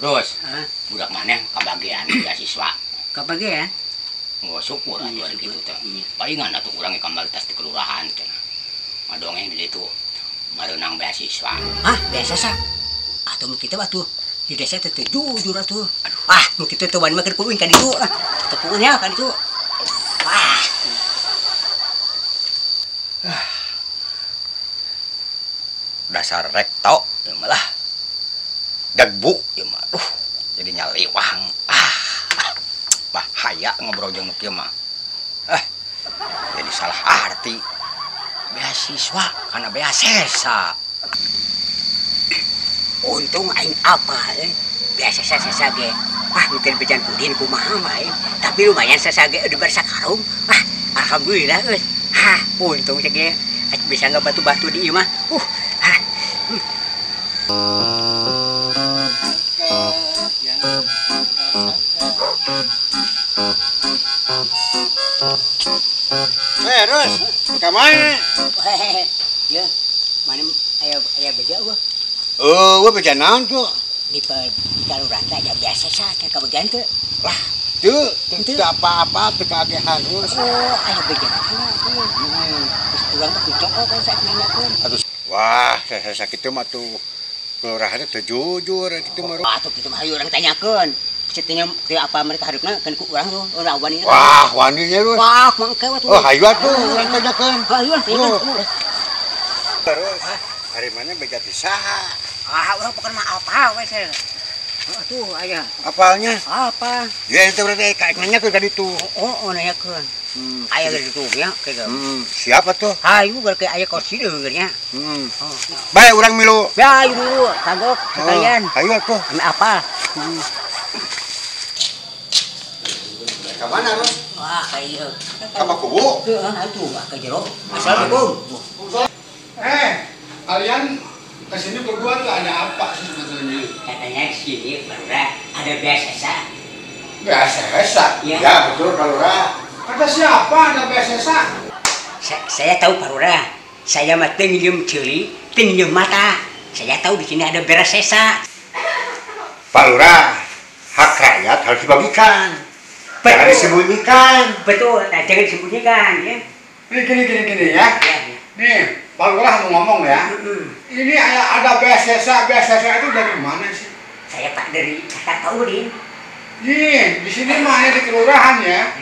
Terus, budak mana kebagian beasiswa? Kebagian? Oh, syukur atuh ari kitu teh. Palingan atuh urang ge kamari tas di kelurahan teh. Ngadongeng di ditu mareunang beasiswa. Hah, beasiswa? Atuh mun kitu atuh di desa teh teu jujur atuh. Aduh, ah, mun kitu teh wani mah keur kuing ka ditu. Teu nya ka ditu. Wah. Dasar rekto ieu mah lah. Dagbu ieu mah. Aduh, jadi nyaliwang. Ah. Bahaya ngobrol jeung nu kieu mah. Jadi salah arti. Beasiswa kana beasesa. Untung aing apa biasa sesa ge. Wah, mungkin bejan pudin kumaha mah aing. Tapi lumayan sesa ge udah bersakarung. Wah, alhamdulillah euy. Hah, untung cek ge bisa enggak batu-batu di ieu mah. Hah. Terus, ka mana? Ya, mana aya beja eueuh. Oh, beja naon tuh? Di kelurahan teh aya beasiswa teh kabagian teu? Lah, teu, teu apa-apa teu kagehan. Oh, aya beja teh. Terus urang mah kucok kan saat nanyakeun. Atuh, wah, saya sakitu mah tuh kelurahan teh jujur kitu mah. Atuh kitu mah hayu urang tanyakeun. Cetenya teu apa mereka harupna kan ku urang tuh, urang wani. Wah, wani nya lu. Wah, mangke atuh. Oh, hayu atuh urang tanyakeun. Hayu tanyakeun. Terus, hari mana beja ti saha? Ah, urang pokona mah apa we saya. Atuh aya. Apalnya? Apa? Ya ente berarti kayak nanyakeun ka ditu. Oh, nanyakeun. Aya ge ditu nya kayak. Siapa tuh? Hayu berarti aya kursi deui nya. Bae urang milu. Ya, hayu milu, kagok sekalian. Hayu atuh. Ame apa? Ka mana, Rus? Wah, ka ieu. Ka Pakubu? Heeh, atuh ka jero. Assalamualaikum. Kalian kesini berdua tuh ada apa sih sebetulnya? Katanya di sini Pak Lurah ada beasiswa. Beasiswa? Ya. Ya betul Pak Lurah. Kata siapa ada beasiswa? Saya tahu Pak Lurah. Saya mah teu nginjem ceuli, teu nginjem mata. Saya tahu di sini ada beasiswa. Pak Lurah, hak rakyat harus dibagikan. Betul. Jangan disembunyikan. Betul, nah, jangan disembunyikan ya. Ini gini ya. Ya. Nih, Pak Lurah mau ngomong ya. Ini ada beasiswa, beasiswa itu dari mana sih? Saya Pak dari kata Pak Udin. Nih, di sini mah ya di kelurahan ya.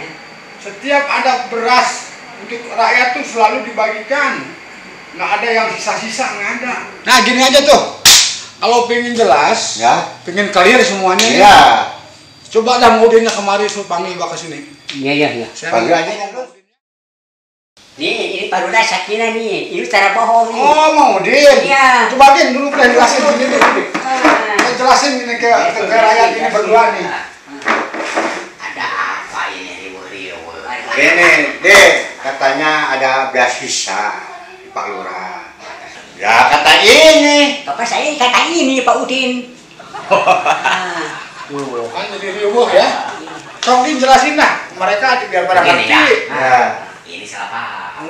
Setiap ada beras untuk rakyat tuh selalu dibagikan. Nggak ada yang sisa-sisa, nggak ada. Nah, gini aja tuh. Kalau pengen jelas, ya, pengen clear semuanya. Iya. Coba dah Udinnya kemari, suruh panggil Bapak ke sini. Iya. Panggil aja ya, Bro. Nih, ini Pak Lurah Sakina nih. Ini cara bohong nih. Oh, mau Udin. Iya. Coba Din dulu udah jelasin sini nih. Saya jelasin ini ke rakyat ini berdua nih. Ada apa ini riweuh-riweuh? Ini, Dek, katanya ada beasiswa di Pak Lurah. Ya, kata ini. Bapak saya kata ini Pak Udin. Kan jadi riweuh ya. Sok Din jelasin lah. Mereka biar pada ngerti. Ya. Ini salah paham.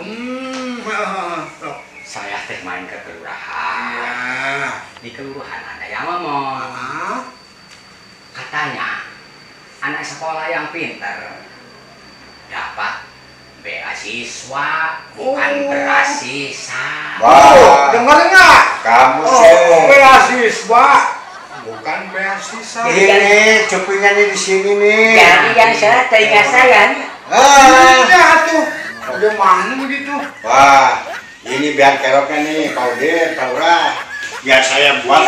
Saya teh main ke kelurahan. Ya. Di kelurahan ada yang ngomong. Katanya anak sekolah yang pintar dapat beasiswa, bukan beras sisa. Wah, dengar nggak? Kamu sih. Beasiswa, bukan beasiswa. Ini cupingnya nih di sini nih. Jadi yang salah telinga saya nih. Iya tuh. Bagaimana begitu? Wah, ini biar keroknya nih, Pak Udin, Pak Lurah. Biar saya buat.